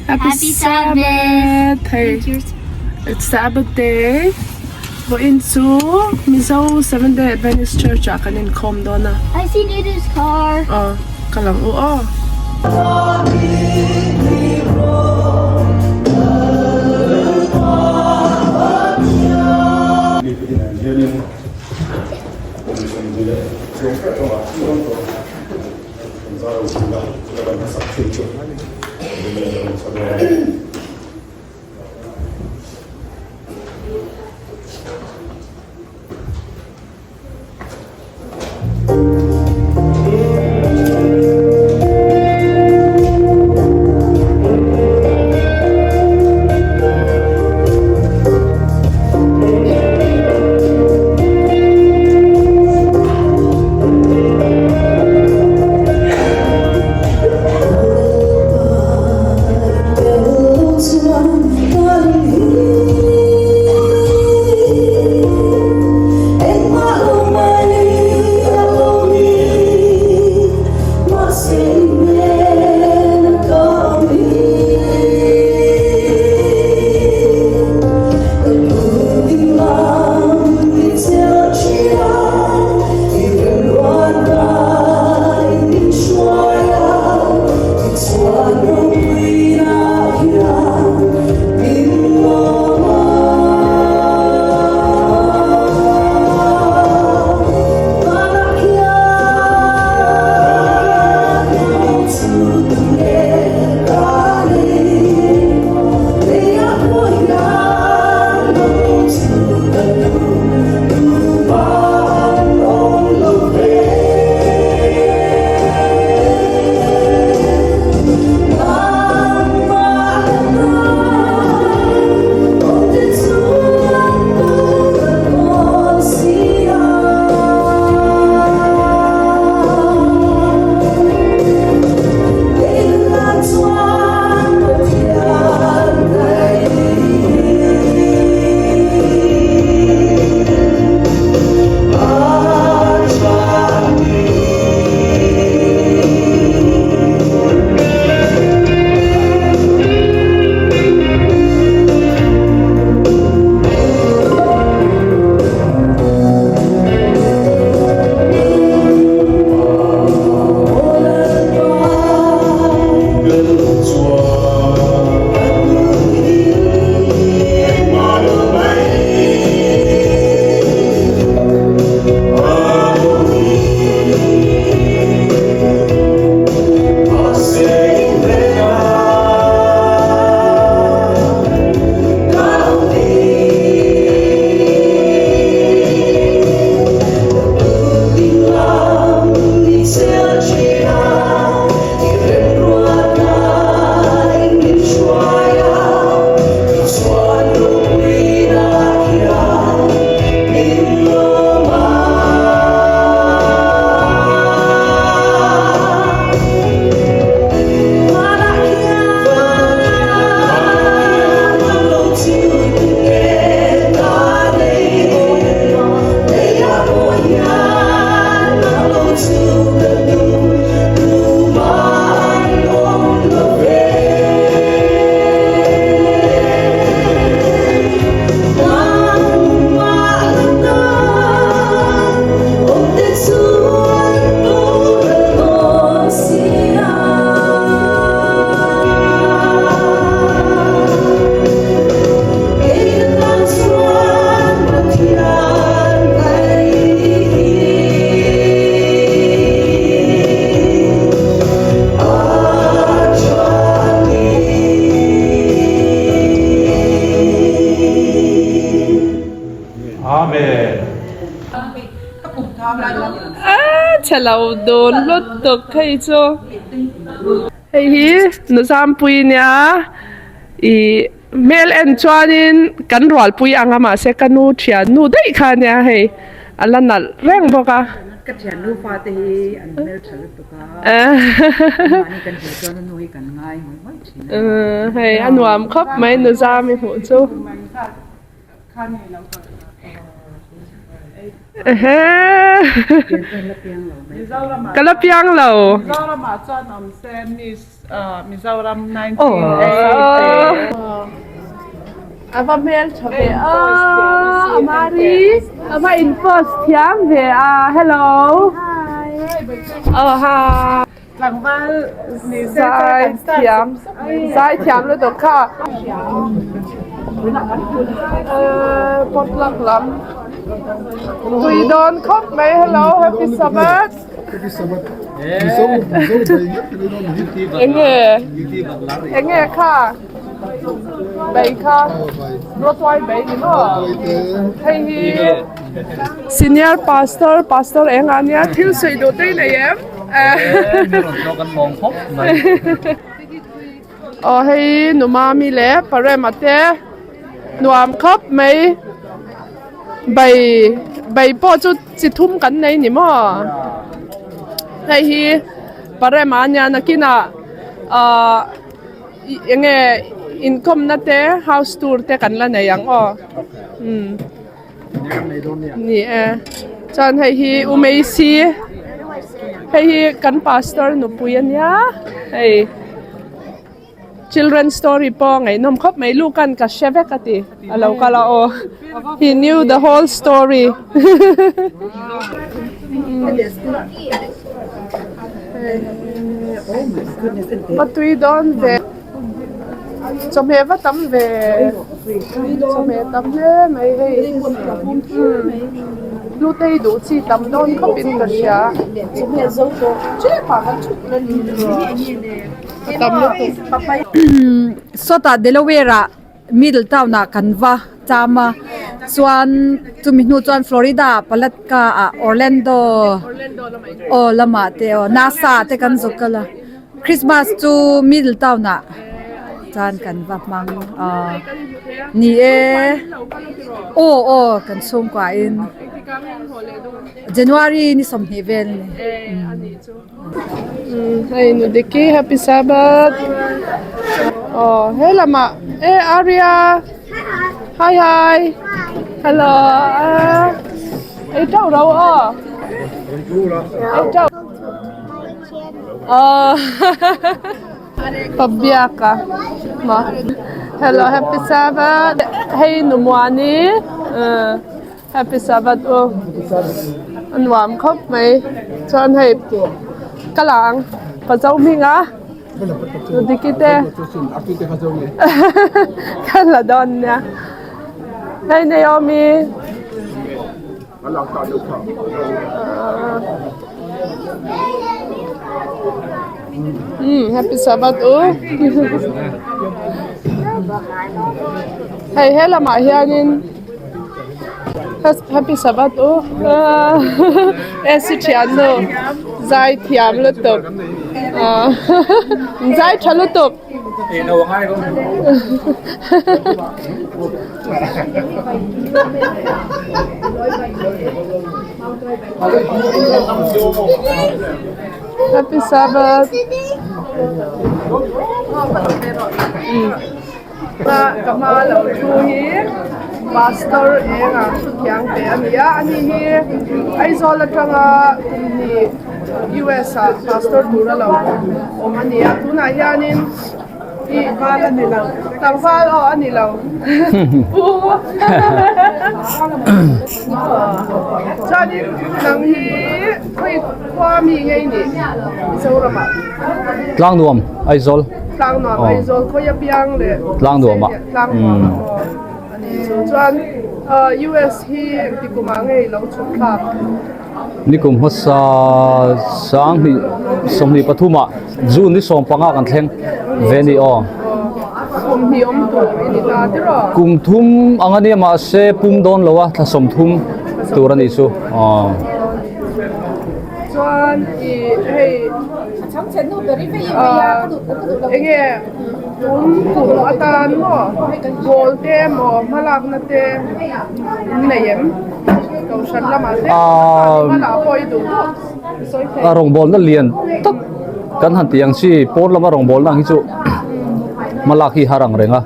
Happy Sabbath! Hei, it's Sabbath day. Vawiin chu Mizo Seventh Day Adventist Church ah kan inkhawm dawn a. I see Nudu's car. Aw, ka lang u aw. Chhe lo dun lutuk hei chu hei hi Nuzampui nia ih hmel en chuanin kan rualpui ang a mahse ka nu thiannu daih kha ania hei a la nalh reng bawk a. Ka thiannu fate hi an hmeltha lutuk a mahni kan hmuh chuan a nu hi kan ngai ngawih ngawih thin a. Hei a nuam khawp mai Nuzami hmuh chu. Ka la piang lo. Mizoramah chuan awm se miss. Mizoram 1980. A va hmel tha ve a, a mari a va in post thiam ve a, hello. Hi. Oh hi. Tlangval ni se Zai thiam zai thiam lutuk kha. Potluck lam tui dawn khawp mai hello happy sabbath. Enge enge kha bei kha rawtuai bei ni maw hei hi senior pastor pastor eng ah nia thil sawi duh te i nei em aw hei numami leh parema te nuam khawp mai bai bai pawh chu chi thum kan nei ni maw hei hi parema ania nakinah ahh eng nge inkawmna te house tour te kan la nei ang aw umm ni e chuan hei hi u Messi hei hi kan pastor nupui ania hei. Children story pawh ngaihnawm khawp mai Luke-a'n ka hre vek a ti a lo kal a aw he knew the whole story va tui dawn ve chawhmeh va tam ve chawhmeh tam hle mai hei hlutei duh chi tam dawn khawp in ka hria. Sawtah Delaware ah Middle Town ah kan va cham a chuan chumi hnu chuan Florida Palatka ah Orlando aw lamah te aw Nasa te kan zuk kal a Christmas chu Middle Town ah chuan kan va hmang a ni e aw aw kan chhungkua in January ni 20 vel a ni. Hei Nudiki happy sabbath aw he lamah e Arya hi hi hello ei teuh ro aw ei teuh aw Pabiaka maw hello happy sabbath hei Numuani Happy Sabbath u. A nuam khawp mai. Chuan hei ka la ang pa zo hming a Diki te ka la dawn nia. Hei Naomi. Um Happy Sabbath u. Hei he lamah hianin. Happy Sabbath u AC thian nu zai thiam lutuk zai tha lutuk Happy Sabbath Ka hma lo thu hi pastor eng ah thu thiang pe a ni a ani hi Aizawl atanga kum hnih US ah pastor tur a lo awm a ni a tunah hianin ih val a ni lo tlangval aw a ni lo pu chuanin nang hi khawi khua mi ngei ni Mizoram ah. Tlangnuam Aizawl. Tlangnuam Aizawl khawi apiang leh Tlangnuam ah. Tlangnuam ah aw a ni chu. Chuan US hi engti kum ah nge i lo chhuk thlak? Nikum hmasa 20 23 ah June ni 15 kan thleng ve ni aw. Kum hnih awm tur i ni ta tiraw? Kum thum ang a nia mahse pum dawn lo a thla 30 tur a nih chu aw. Chuan i hei enge tun kum atan maw goal te emaw hmalakna te in nei em kohhran lamah te hmalah pawh i duh duh i sawi thei. A rawngbawlna lian tak kan han tih ang chi pawn lama rawngbawlna ang hi chu hmalak hi har ang reng a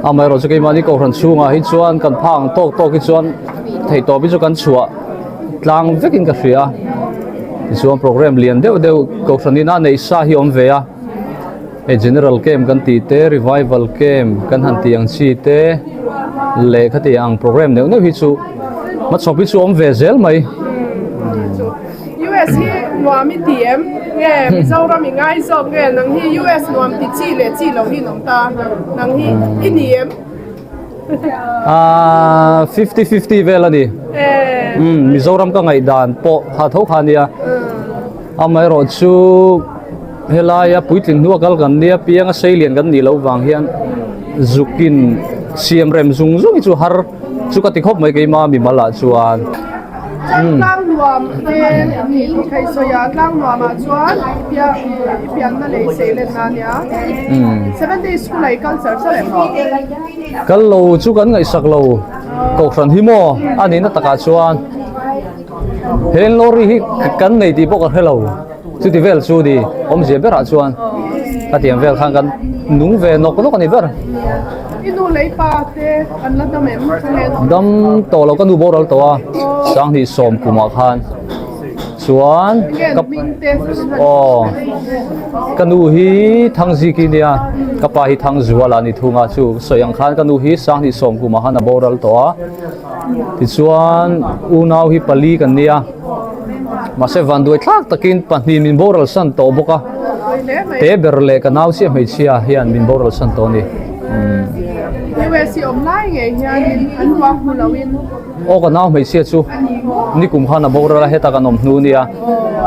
amaherawhchu chu keimahni kohhran chhungah hi chuan kan phak ang tawk tawk hi chuan theihtawp hi chu kan chhuah. Tlang vekin ka hria a, tichuan program lian deuh deuh Kohhran ina neih sa hi a awm ve a. Hei general camp kan tih te revival camp kan han tih ang chi te leh khati ang program neuh neuh hi chu hmachhawp hi chu awm ve zel mai. US hi nuam i ti em? Nge Mizoram i ngai zawk nge nang hi US nuam ti chi leh chi lo hi in awm ta nang hi i ni em? Aaa fifty fifty vel a ni. Umm Mizoram ka ngaihdan pawh kha tho kha a nia. Amaherawh chu helaia puitling hnua kal kan nia pianga seilian kan nih loh vang hian zukin siam rem zung zung hi chu har chu ka ti khawp mai keima mimal ah chuan. Tlang nuam te nih thei sawi a, tlang nuam ah chuan i pianna lei sei lenna a nia. Seven day school ah i kal char char em? Kal lo chu kan ngaihsak lo kohhran hi maw a nihna takah chuan he lorry hi kan nei tih pawh ka hre lo chuti vel chu ni awmzia berah chuan a tiang vel khan kan nung ve nawk nawk a ni ber. I nu lei pa te an la dam em? Dam tawh lo ka nu boral tawh a sanghnih sawm kumah khan chuan ka aw ka nu hi Thangziki nia ka pa hi Thangzuala a ni thung a chu sawi ang khan ka nu hi sanghnih sawm kumah khan a boral tawh a tichuan unau hi pali kan nia mahse vanduai thlak takin pahnih min boral san tawh bawk a te ber leh ka nau chiah hmeichhia hian min boral san tawh a ni. US hi awm lai ngei hianin an ruang hmu loin. Aw ka nau hmeichhia chu nikum khan a boral a heta kan awm hnu nia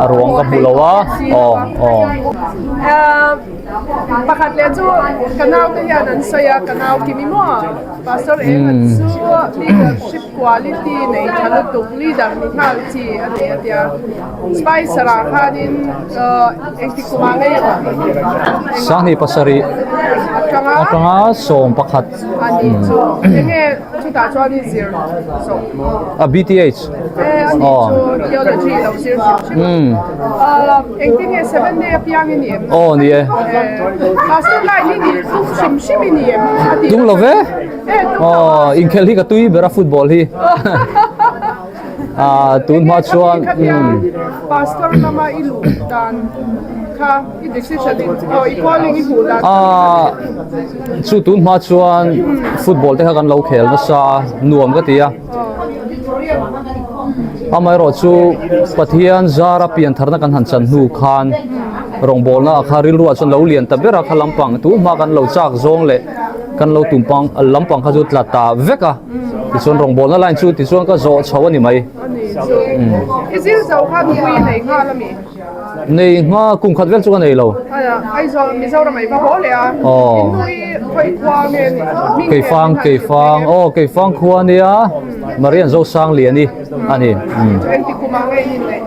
a ruang ka hmu lo a aw aw. Pakhat leh chu ka nau te hian an sawi a ka nau Kimi maw Pastor eng an chu leadership quality nei tha lutuk leader ni nghal chi a ni a tia Spicer ah khanin engti kumah ngei a awm? Sanghnih pasarih atanga 11. A ni chu enge chutah chuan i zir zawh? A BTH. E a ni chu theology lo zir hrim hrim a. Engtin nge seven day apiang i ni em? Aw ni e. Pastor line hi ni tum hrim hrim i ni em? Tum lo ve. Aw inkhelh hi ka tui ber a football hi. Ah tun hma chuan Pastor lama i luh dan kha i decision in aw i calling i hmuh dan ah chu tun hma chuan football te kha kan lo khel nasa a nuam ka ti a amaherawh chu Pathian zara pian tharna kan han chan hnu khan rawngbawlna kha rilruah chuan lo lian ta ber a kha lampang tun hma kan lo chak zawng leh kan lo tum pang lampang kha chu tla ta vek a. Tichuan rawngbawlna line chu tichuan ka zawh chho a ni mai. I zir zo kha nupui i nei nghal a mi? Nei hma kum khat vel chu ka nei lo. Aizawl Mizoram ah i va haw leh a. Aw. I nui khawi khua nge ni? Keifang Keifang aw Keifang khua nia Marian Zosangliani a ni. Engti kumah nge i inneih?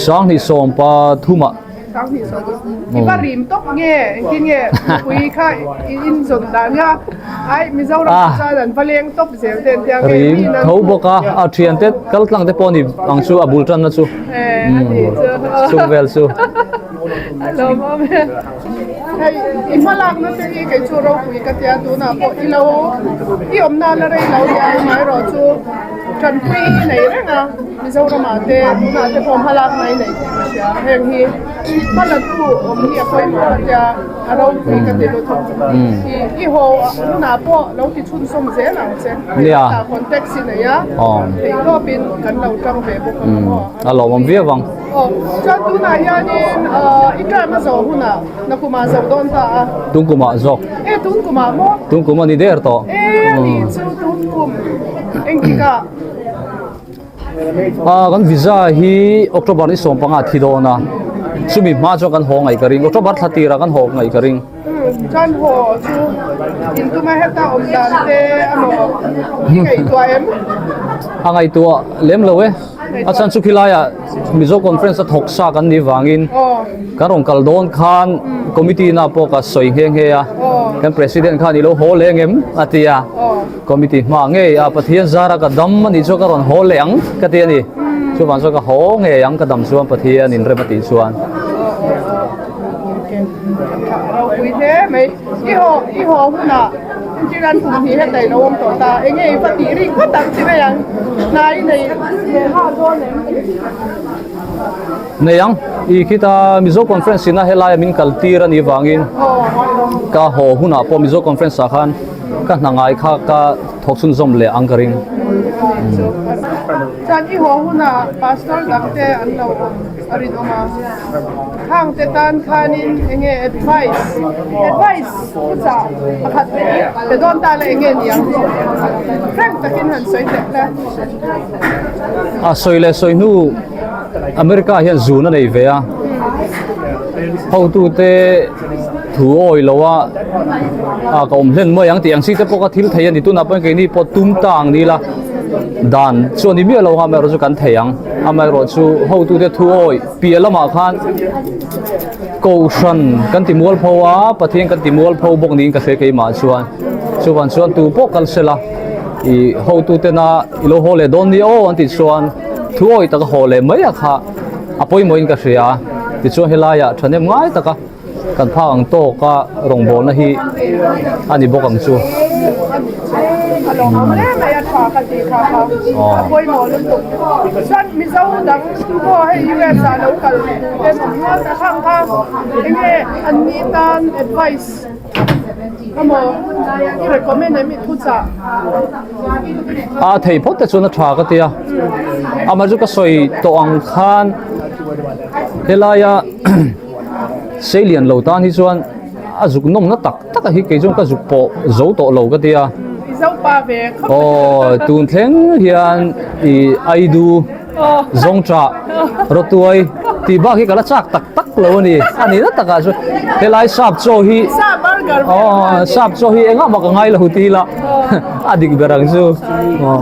Sanghnih sawmpa thumah. I va rim tawp nge engtin nge mipui kha i inzawn dan kha ai Mizoram ah chuan an va leng tawp zel te an tia nge rim tho bawk a a thian te kal tlang te pawh ni ang chu a bul tan na chu chung vel chu a lawm awm e hei i hma lak na te hi kei chu ropui ka tia tunah pawh i lo i awmna la rei lo nia amaherawh chu tanpui i nei reng a. Mizoramah te tunah te pawh hmalak mai nei tih ka hria. Heng hi hmalatu awm hi a pawimawh ka tia a ropui ka ti lutuk. I haw hunah pawh lo ti chhunzawm zel ang che. Nia. Contact i nei a, theihtawpin kan lo tang ve bawk ang maw. A lawmawm viau ang. Aw, chuan tunah hianin i term a zawh hunah nakumah zo dawn ta a. Tunkumah zawk. E tunkumah maw? Tunkum a ni der tawh. E a ni chu tunkum engtikah? Ah kan visa hi October ni 15 thi dawn a chumi hma chuan kan haw ngaih ka ring October thla tirah kan haw ngaih ka ring. Chuan haw chu intuma heta awm dan te amaw i ngaihtuah em? A ngaihtuah lem lo e a chhan chu khilaiah Mizo Conference a thawk sa kan nih vangin kan rawn kal dawn khan committee na pawh ka sawi nghe nghe a kan president khan i lo haw leh ang em a ti a. Committee hma ngei a Pathian zara ka dam a nih chuan ka rawn haw leh ang ka ti a ni. Chuvang chuan ka haw ngei ang ka dam chuan Pathian in rem a tih chuan. Ropui hle mai. I haw i haw hunah entir an kum hnih heta i lo awm tawh ta. Enge i va tih rik phawt ang ti mai ang. Hna i nei leh nghal dawn em? Nei ang. I khita Mizo Conference ina helaia min kal tir a nih vangin ka haw hunah pawh Mizo Conference ah khan ka hna ngai kha ka thawk chhunzawm leh ang ka ring. Chuan i haw hunah Pastor dang te an lo awm a rinawm a, khang te tan khanin enge advice advice thuchah pakhat pe dawn ta la enge niang frank takin han sawi teh la. A sawi leh sawi hnu America hian zun a nei ve a, hotute thu awi lo a ah ka awm hlen mai ang tih ang chi te pawh kha thil thei a ni tunah pawhin keini pawh tum ta ang ni ila dan chu a ni miah lo ang amaherawh chu kan thei ang amaherawh chu hotute thu awi piah lamah khan kohhran kan ti mual pho a Pathian kan ti mual pho bawk niin ka hre keimah chuan chuvang chuan tu pawh kal sela ih hotutena i lo haw leh dawn ni aw an tih chuan. Thu awi taka haw leh mai a kha a pawimawhin ka hria a, tichuan helaiah thahnem ngai taka kan phak ang tawka rawngbawlna hi a ni bawk ang chu. A lawm awm hle mai a tha ka tih kha kha a pawimawh lutuk. Chuan Mizo dang pawh hei US ah lo kal te awm nual ta khang kha enge an ni tan advice emaw i recommend em i thuchah? A thei phawt te chuan a tha ka ti a, amah chu ka sawi tawh ang khan helaia seilian lo tan hi chuan a zuk nawmna tak tak a hi kei chuan ka zuk pawh zo tawh lo ka ti a, aw tun thleng hian ih aidu zawngṭah rawtuai tih bak hi ka la chak tak tak lo a ni a ni na takah chuan helai sap chaw hi aw sap chaw hi engah mah ka ngai lo ti ila a dik ber ang chu aw.